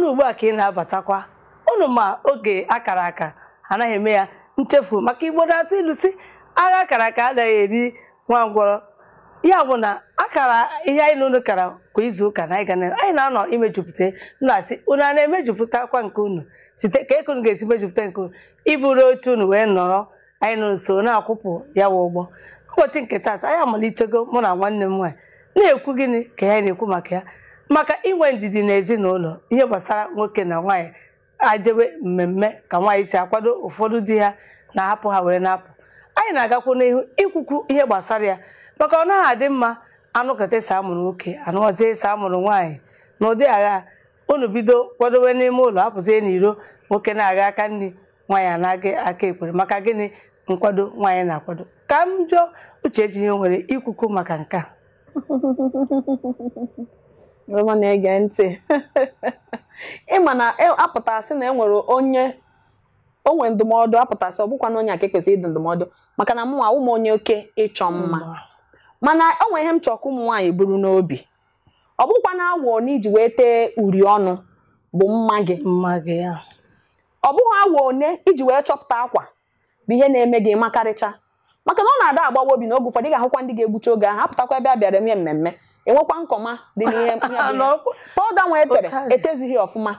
Ọ bụrụ na ugbu a ka ị na-abatakwa unu, ma oge akara aka anaghị eme ya nchefu, maka Igbo na-atụ ilu si agha akara aka anaghị eri nwa ngwọrọ. Ya bụ na akara ihe anyị na unu kara kwa izu ụka na anyị ga anyị na-anọ imejupụta na-asị unu a na-emejupụtakwa nke unu site ka eke unu ga-esi mejupụta nke unu iburu oche unu wee nọrọ anyị nọ nso na-akwụpụ ya wụ ụgbọ. Ụbọchị nke taa anyị amalitego, mụ na nwanne m nwaanyị na-ekwu gịnị ka anyị na-ekwu maka ya, maka inwe ndidi n'ezinụlọ, ihe gbasara nwoke na nwaanyị ajewe mmemme, ka nwaanyị si akwado, ụfọdụ di ha na-ahapụ ha were na-apụ. Anyị na-agakwu n'ihu ikwukwu ihe gbasara ya, maka ọ naghị adị mma anụkọta esi amụrụ nwoke anụọzie esi amụrụ nwaanyị n'ụdị agha. Unu bido kwadobe n'ime ụlọ, apụzie n'iro, nwoke na-aga aka nri, nwaanyị anaghị aka ekwere. Maka gịnị? Nkwado nwaanyị na-akwado. Ka m jụọ Uchechi ihe o nwere ikwukwu maka nke a. Ọma na-ege ntị, ịma na apụtasị na enwere onye o nwere ndụmọdụ, apụtasị ọ bụkwa na onye a ka ekwesịrị ịdụ ndụmọdụ, maka na mụnwa awụ m onye oke ịchọ mma, mana o nwere ihe m chọrọ ka ụmụ nwaanyị buru n'obi. Ọ bụkwa na awọ na iji wee tee uri ọnụ bụ mma gị. Mma gị ya. Ọ bụghị awọ one iji wee chọpụta akwa bụ ihe na-eme gị makarịcha, maka na ọ na-ada agbawa obi n'oge ụfọdụ. Ị ga-ahụkwa ndị ga-egbucha oge ahụ, apụtakwa ebe a bịara eme mmemme, enwekwa nkọma dị n'ihe powder nwa etere etezighị ọfụma,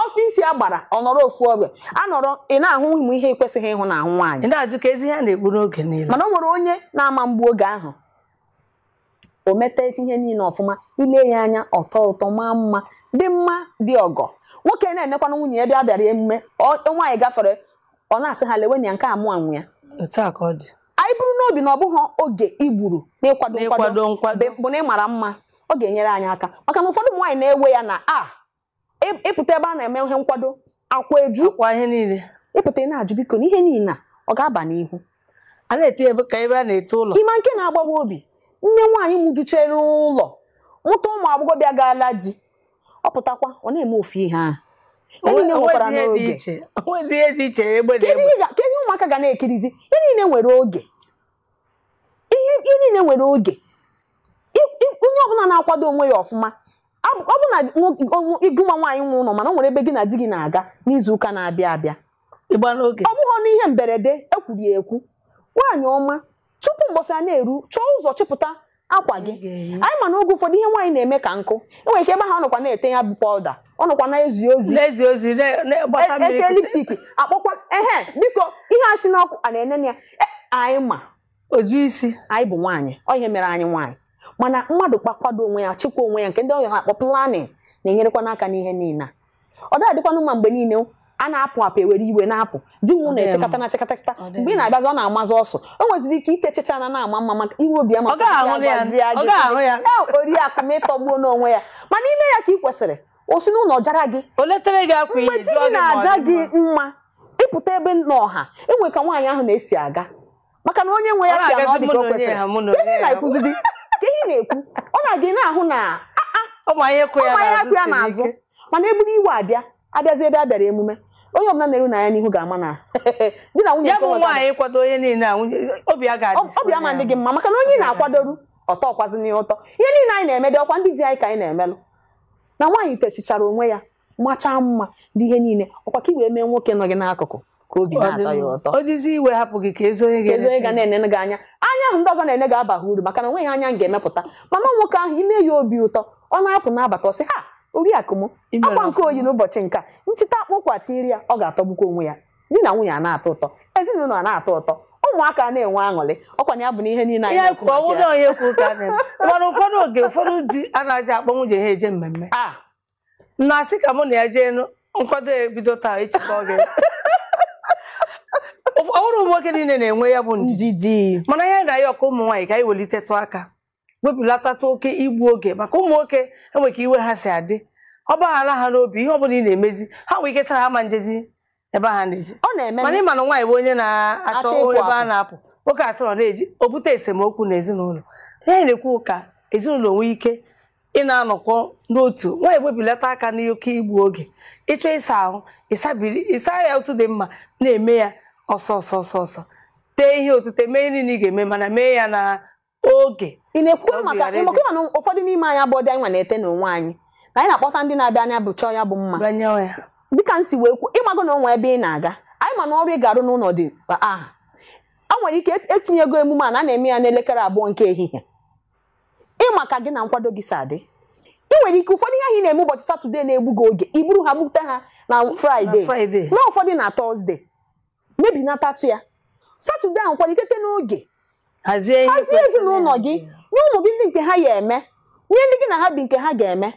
ọfịs ya gbara ọ nọrọ ofu ogbe anọrọ, ị na-ahụ ụmụ ihe ekwesịghị ịhụ n'ahụ nwaanyị. Ị na-ajụ ka ezi ihe a na-egbu n'oge niile. Mana o nwere onye na-ama mgbu oge ahụ, o meta ihe niile ọfụma, ile ya anya ọtọ ụtọ, maa mma, dị mma, dị ọgọ. Nwoke na-enekwana nwunye ya bịa bịara emume, nwaanyị gafere, ọ na-asị ha lewe ya nke a mụa nwe ya. Otu a ka ọ dị. Anyị bụrụ n'obi na ọ bụghị oge igburu n'ịkwado N'ịkwado nkwado bụ na ị mara mma, ọ ga-enyere anyị aka, maka na ụfọdụ ụmụ nwaanyị na-ewe ya na a ịpụta ebe a na-eme ihe nkwado akwa eju kwa ihe niile, ịpụta ị na-ajụ biko na ihe niile a ọ ga-aba n'ihu. A na-ete ebe ka ebe a na-ete ụlọ. Ịma nke na-agbawa obi, nne nwaanyị mụjuchere ụlọ, mụta ụmụ agbọghọbịa gaala di, ọ pụtakwa ọ na-eme ofu ihe ahụ. Ihe niile nwekwara n'oge. Onwezi ihe dị iche egbe na Kedu egbe. ihe kedu ihe ụmụaka ga na-ekirizi? Ihe niile nwere oge, ihe niile nwere oge. Onye ọbụla na-akwado onwe ya ọfụma, ọ bụ na ịgụ nwa nwaanyị nwe ụlọ, mana o nwere ebe gị na di gị na-aga n'izu ụka na-abịa abịa, ịgba n'oge. Ọ bụghị n'ihe mberede ekwuru ya ekwu. Nwaanyị ọma, tupu mbọsị a na-eru, chọọ ụzọ chịpụta akwa gị. Anyị ma na oge ụfọdụ ihe nwaanyị na-eme ka nkụ, enwere ike ebe ahụ ọ nọkwa na-ete ya bụ powder, ọ nọkwa na-ezi ozi, na-ezi ozi, na-agbata mmiri, ete lipstick, akpọkwa ehe biko ihe a si n'ọkụ a na-enene ya. Anyị ma oju isi. Anyị bụ nwaanyị, ọ ihe mere anyị nwaanyị, mana mmadụ kpakwado onwe ya, chịkwa onwe ya, nke ndị ọhịa ha akpọ planning, na-enyerekwa n'aka n'ihe niile a. Ọ da-adịkwanụ mma mgbe niile a na-apụ apụ ewere iwe na-apụ di nwu na-echekata na achekata. Mgbe ị na-abịazi, ọ na-amazi ọsọ, o nweziri ike itechacha na na-ama mma maka iwe obi ya, Ọ ga-ahụ ya, ọ ga-ahụ ya. Oriakụ ma ịtọgbuo n'onwe ya, mana ime ya ka ị kwesịrị o si n'ụlọ jara gị. O letere gị akwa iyi Mgbe di jụọ gị gị ma ọ na-aja dị gị mma. mma, ịpụta ebe n'ọha, enwe ka nwaanyị ahụ na-esi aga, maka na onye nwe ya Ọ si ya na ọ na-agazi dị mụ ka o na onye kwesịrị. ya, mụ na Ka ihe onye ya. na-ekwuzidi, ka ihe na-ekwu, ọ na-aga na-ahụ na Ụmụ ihe kwụ ya ụmụ ihe n'azụ kwụ ya siri n'azụ ike. Mana eburu iwe abịa, abịazi ebe a bịara emume, onye ọbụla na-eru na ya n'ihu ga-ama na di na nwunye Ya nke bụ nwetara- nwaanyị kwado onye niile a, nwunye obi ya ga-adị Obi ama ndị gị mma, maka na onye ị na-akwadoru ọtọ ọkwazi n'ihe ụtọ. Ihe niile anyị na-eme dị ọkwa ndị di anyị ka anyị na-emelụ. Na nwaanyị tesichara onwe ya, machaa mma, dị ihe niile ọkwa ka i wee mee nwoke nọ gị n'akụkụ ka obi na-atọ ya ụtọ. Ojizi iwe hapụ gị, ka ezi onye Ka ezi onye ga ga-eleta gị. Na-enene gị anya, anya ahụ ndị ọzọ na-ene gị abaghị uru, maka na onweghị anya m ga-emepụta. Mana nwoke ahụ ime ya obi ụtọ, ọ na-apụ na-abata, ọ sị ha oriakụ m, I mere akwa nke oyi n'ụbọchị nke a, nchịta akpụkwa tinyere ya, ọ ga-atọgbukwa onwe ya. Di na nwunye a na-atọ ụtọ, ezinụlọ a na-atọ ụtọ, ụmụaka a na-enwe aṅụrị. Ọkwa na ya bụ na ihe niile anyị Ihe na-ekwu ka ọ maka bụrụ ya. onye kwu ka a na-eme, mana ụfọdụ oge ụfọdụ di anaghịzi akpọ nwunye ha eje mmemme. A na-asị ka mụ na ya jee nụ nkwado ebido taa, echi ka ọ ga ọ bụrụ. Ụmụ nwoke niile na-enwe ya bụ ndidi, ndidi. Mana ihe na-ayọ ka ụmụ nwaanyị ka anyị welitetụ aka, wepụlatatụ oke igbu oge, maka ụmụ nwoke enwe ka iwe ha si adị, ọ gbaghara ha n'obi. Ihe ọbụla ị na-emezi, ha nwere ike sara ha ma njezi ebe ha na-eje. Ọ na-eme. Mana ịma na nwaanyị bụ onye na-achọ Achọ ịpụ ebe a apụ. na-apụ, nwoke asịrọ na-eji o bute esemokwu n'ezinụlọ. Ihe anyị na-ekwu ka ezinụlọ nwee ike ị na-anọkọ n'otu, nwaanyị wepụlata aka n'oke igbu oge. Ịchọ ịsa ahụ, ịsabiri ịsa ya otu dị mma, na-eme ya ọsọ ọsọ ọsọ ọsọ, tee ihe otute, mee ihe niile ị ga-eme, mana mee ya na oge. Ị na-ekwukwa Obi maka ghara ịdị. ịmakwa na ụfọdụ n'ime anyị abụọ dị anyị nwa na-ete n'onwe anyị na Na anyị na-akpọta ndị na-abịa anya bụ chọọ ya bụ mma. Banyewe ya. Dịka m si wee kwuo, ịmago na onwe ebe ị na-aga, anyị ma na ọrụ ị ga-arụ n'ụlọ dị aha. O nwere ike etinyego emume a na a na-eme ya n'elekere 2 nke ehihie. Ịma ka gị na nkwado gị si adị. Ị nwere ike ụfọdụ ihe ahụ ị na-eme ụbọchị Satọde na-egbu gị oge, i buru ha gbute ha na Fraịde, Na Fraịde. na ụfọdụ na Tọzdee, mebi na tatụ ya. Satọde ahụ kwalitete n'oge, hazie ihe hazie kwesịrị ezinụlọ gị, nye ụmụ gị ndị nke ha ya eme, nye ndị gị na ha bi nke ha ga-eme.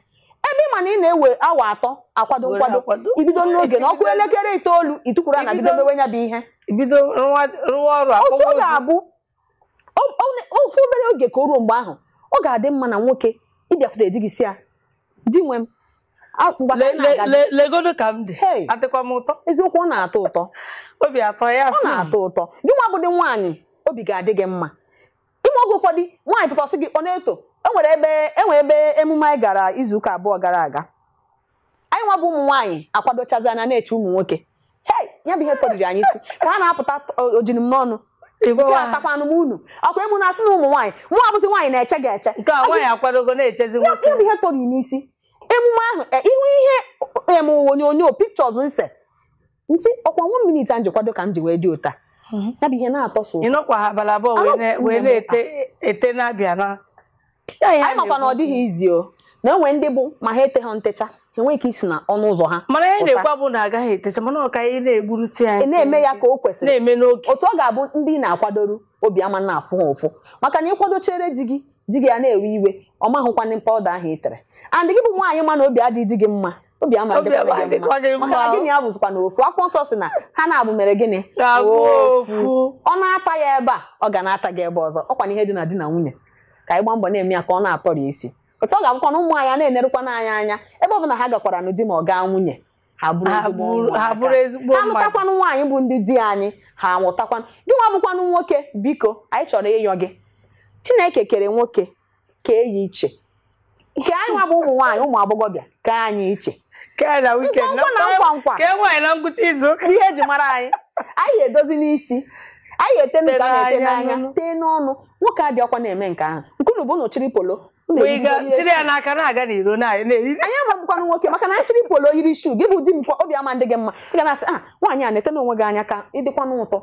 Ebe ị ma na ị na-ewe awa 3 akwado Were nkwado, akwado. ibido n'oge na ọkụ elekere 9 itukwuru na bido Ibido- mewe ya bụ ihe. Ibido rụwa ọrụ Otu ọ akpọwa ozu. ga-abụ ofu obere oge ka o ruo mgbe ahụ, ọ ga-adị mma na nwoke ịbịakwute di gị si ya, di nwe m, ngwa ka anyị na-aga. Legodo ka m dị. Hey. Adịkwa m ụtọ. Eziokwu, ọ na-atọ ụtọ. Obi atọ ya Ọ sị. na-atọ ụtọ. Gị nwa bụ dị nwaanyị, obi ga-adị gị mma. Ime oge ụfọdụ nwaanyị pụta sị gị ọ na-eto. Enwere ebe emume anyị gara izuụka 2 gara aga. Anyị nwa bụ ụmụ nwaanyị akwadochazi anya na-eche ụmụ nwoke. Hei, ya bụ ihe tọrịrị anyị isi ka ha na-apụta ojiri m n'ọnụ. Igbo Sị wa. atakwanụ m unu. Akwa emu na-asị na ụmụ nwaanyị, mụ abụzi nwaanyị na-eche gị eche. Nke a nwaanyị akwadogo na-echezi nwoke. Ya bụ ihe tọrọ ime isi. Emume ahụ, ihu ihe emu onyonyo pictures nse. Nsị ọkwa 1 minute anyị ji kwado ka m ji wee dị ụta. Ya bụ ihe na-atọ so Ị nọkwa ha abalị 2 wee na-ete ete na-abịa na. Anyị makwa na ọ dịghị izi o. Na enwe ndị bụ ma ha ete ha ntecha, ha enweghị ike isi na ọnụ ụzọ ha. Mana ihe pụta. na-ekwu bụ na agaghị etecha, mana ọ ka anyị na-egburute anyị. Ị na-eme ya ka o kwesịrị. Na-eme n'oge. Otu ọ ga-abụ ndị na-akwadoru obi ama na-afụ ha ụfụ. Maka na ịkwadochere di gị, di gị ya na-ewe iwe, ọ mahụkwanị pawuda ahụ ị tere. And gị bụ nwaanyị ma na obi adịghị di gị mma, obi ama Obi ama adịkwa adịkwa gị gị mma. Maka na mma. gị na ya bụzikwa na ofu. Akwụkwọ nsọ sị na ha na-abụ mere gịnị? Ga-abụ ofu. Ọ na-ata ya ebe a, ọ ga na-ata gị ebe ọzọ. Ọkwa na ihe dị na di na nwunye. Ka anyị gbaa mbọ na-eme ya ka ọ na-atọrọ isi. Otu ọ ga-abụkwa na ụmụ anyị a na-enerukwa n'anya anya, ebe ọ bụ na ha gakwara n'ụdị ma ọ gaa nwunye, ha bụrụ Ha ezigbo ha ụmụaka. bụrụ ezigbo Ha mmadụ. mụtakwanụ nwaanyị bụ ndị di anyị, ha amụtakwanụ. Gị nwa bụkwanụ nwoke, biko, anyị chọrọ ịyọ gị. Chineke kere nwoke kee ya iche. Nke anyị nwa bụ ụmụ nwaanyị, ụmụ agbọghọbịa, kee anyị iche. Kee na weekend. Nkwa na nkwa nkwa. Kee nwaanyị na ngwụcha izu ụka. Ihe eji mara anyị. Anyị edozi n'isi. Anyị ete nke a na-ete Tee n'anya, n'anya. tee n'ọnụ. Nwoke adịọkwa na-eme nke ahụ. Nke unu bụ unu chịrị polo. Unu Wee ebido gaa yiri chịrị ya shoe. n'aka na-aga n'iro na-eri. Anyị amabụkwanụ nwoke maka na anyị chịrị polo yiri shuu, gị bụ di m obi ama ndị gị mma. Ị ga na-asị, ah, nwaanyị a na-ete n'onwe gị anya ka ịdịkwanụ ụtọ.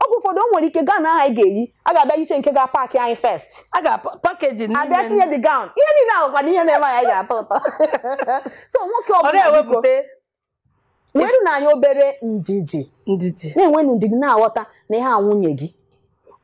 Oge ụfọdụ o nwere ike gown ahụ anyị ga-eyi, a ga-abịa yiche nke ga-apaakị anyị first. A ga-pakeji Abịa tinye the gown. Ihe niile ahụkwa na ihe na-eme anyị ga-atọ ụtọ. So nwoke Ọ ọbụla biko, na-ewepụta nwere na anyị obere ndidi. ndidi. Na-enwenụ ndidi na-aghọta na ihe a nwunye gị.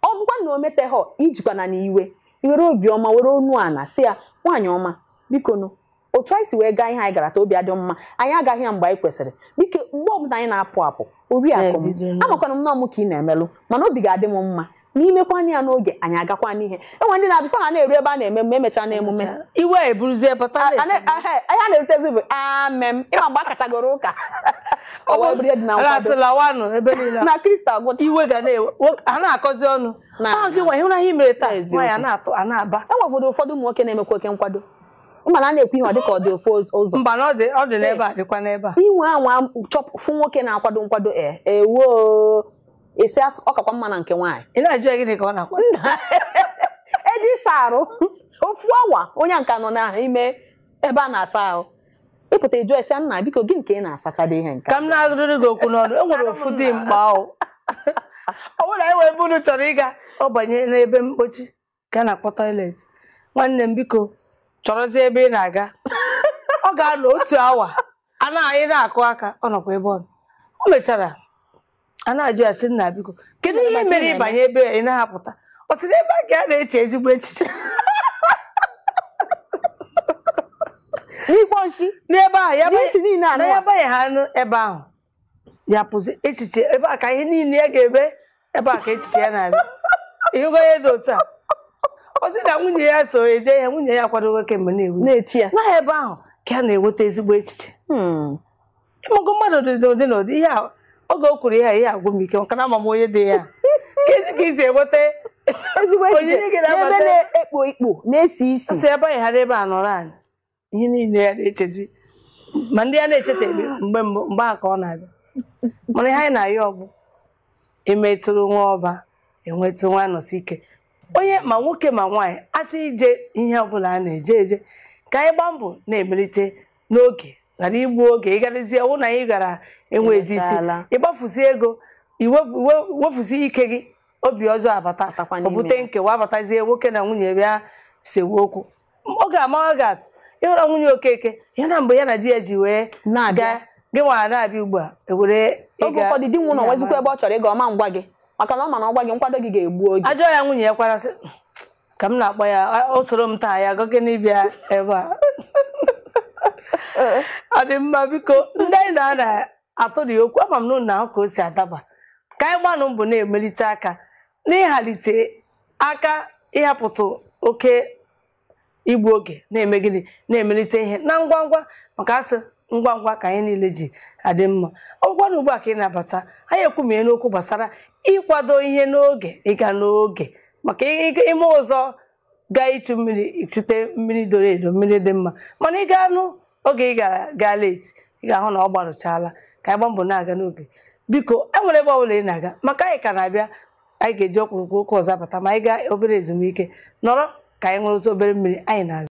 Ọ bụkwa na o meteghọ, ijikwana na iwe, i were obiọma were onu ala sị ya, nwaanyị ọma, biko nụ, otu anyị si wee gaa ihe anyị gara taa obi adị mma, anyị agaghị ya mgbe anyị kwesịrị. Biko mgbe ọbụla anyị na-apụ apụ, oriakụ m, Na-ebido n'oge. amakwana m na ọmụ ka ị na-emelụ, mana obi ga-adị m mma n'imekwana ya n'oge anyị agakwa n'ihe. Enwere ndị na-abịa ha na-eru ebe a na-eme emume, emechaa n'emume. Iwe eburuzie pụta na-ese. Ihe a na-erutezi bụ amem, ịma mgbe a kachagoro ụka. Ọ wee bụrụ ihe dị na A na-asị nkwado. lawanụ ebe niile. Na Kristo agwụcha. Iwe ga na-ewe. Ha na-akọzi ọnụ. Na- Ah, gị nwa ịhụna ihe mere taa. Eziokwu. Nwaanyị a na-atụ a na-aba. E nwefọdụ ụfọdụ ụmụ nwoke na-emekwa oke nkwado. Ịma na a na-ekwu ihe ọ dị ka ọ dị ofu ụzọ. Mba na ọ dị n'ebe a dịkwa n'ebe a. Inwe anwa chọpụ nwoke na-akwado nkwado ewoo esi asụ ọ kakwa mma na nke nwaanyị. Ị na-ajụ ya gịnị ka ọ na-akwado? Eji ịsa arụ ofu awa onye nka nọ n'ime ebe a na-asa ahụ. Ịpụta ịjụ esi nna biko gị nke ị na-asachado ihe nke a?" Ka m na-arụrị gị okwu n'ọnụ, e nwere ofu dị mkpa ahụ. Ọ bụrụ na e nwere ebe unu chọrọ ịga, ọ banye n'ebe mkpochi ka a na-akpọ toilet. Nwanne m biko chọrọzie ebe ị na-aga. Ọ ga-anọ otu awa a ị na-akụ aka, ọ nọkwa ebe ọ nọ. O mechara a na-ajụ ya sị nna biko kedu ihe mere ịbanye ebe a ị na-apụta? Ọ sị na ebe a ka a na-eche ezigbo echiche. N'ikpo nshi N'ebe ahụ ya N'isi niile na anụwa. ya banye ha ebe ahụ ya pụzi echiche ebe a ka ihe niile ya ga-eme, ebe a ka echiche ya na-abịa. Ịhụgo ihe dị otu a. Ọ sị na nwunye ya so eje ya, nwunye ya akwadogo kemgbe na-ewu na-echi ya. na ebe ahụ ka a na-enweta ezigbo echiche. Ịmụgo mmadụ dị n'ụdị n'ụdị ihe a oge o kwuru ihe a ihe agwụ m ike maka na ama m onye dị ya. Ka ezi ka isi enweta Ezigbo echiche Onyinye gị n'ebe na-abata. na-ekpo ikpo na-esi isi. Sị ebe anyị ghara ebe a nọrọ anyị ihe niile ya na-echezi ma ndị ya na-echetaghị mgbe mbụ mgbe a ka ọ na-abịa. Mana ihe anyị na-ayọ ọbụ emetụrụ nwa ọba enwetụ nwa nọsi ike. Onye ma nwoke ma nwaanyị asị ije ihe ọbụla a na-eje eje Ka anyị gbaa mbọ na-emelite n'oge, ghara igbu oge. Ịgarazie ọwụ na anyị gara enwezi isi, Emechaala. ịgbafusi ego, iwefusi ike gị, obi ọjọọ abata, Atakwa o n'ime bute ya. nkewa, abatazie nwoke na nwunye bịa sewe okwu. Oge amaghị gị atụ ịhụra nwunye Okeke ya na mgbe ya na di ya ji wee Na-abịa. gaa, gị nwa na-abịa ugbu a ewere Oge ụfọdụ di nwụrụ nwezikwa ebe ọ chọrọ ịga, ọma ngwa gị, maka na ọ ma na ọgwa gị nkwado gị ga-egbu oge. Ajọ ya nwunye ya kwara sị ka m na-akpọ ya, o soro m taa ya gọgị n'ịbịa ebe a. Ọ dị mma. Biko, ndị anyị na-atụrụ ya okwu, ama m na unu na-ahụ ka o si adaba. Ka anyị gbanụ mbọ na-emelite aka n'ịhalite aka, ịhapụtụ oke igbu oge, na-eme gịnị, na-emelite ihe na ngwa ngwa, maka asị ngwa ngwa ka anyị niile ji adị mma. Ọgwụkwa na ugbu a ka ị na-abata, anyị ekwumie n'okwu gbasara ịkwado ihe n'oge, ịga n'oge, maka ime ụzọ gaa ịchụ mmiri, ịchụte mmiri doro edo, mmiri dị mma. Mana ị gaa nụ oge ị gara gaa late, ị ga-ahụ na ọ gbarụchaala. Ka anyị gbaa mbọ na-aga n'oge. Biko, e nwere ebe ọbụla ị na-aga, maka anyị ka na-abịa, anyị ga-eji ọkpụrụkpụ okwu ọzọ abata ma anyị gaa obere ezumike. Nọrọ ka anyị ṅụrụtụ obere mmiri, anyị na-abịa.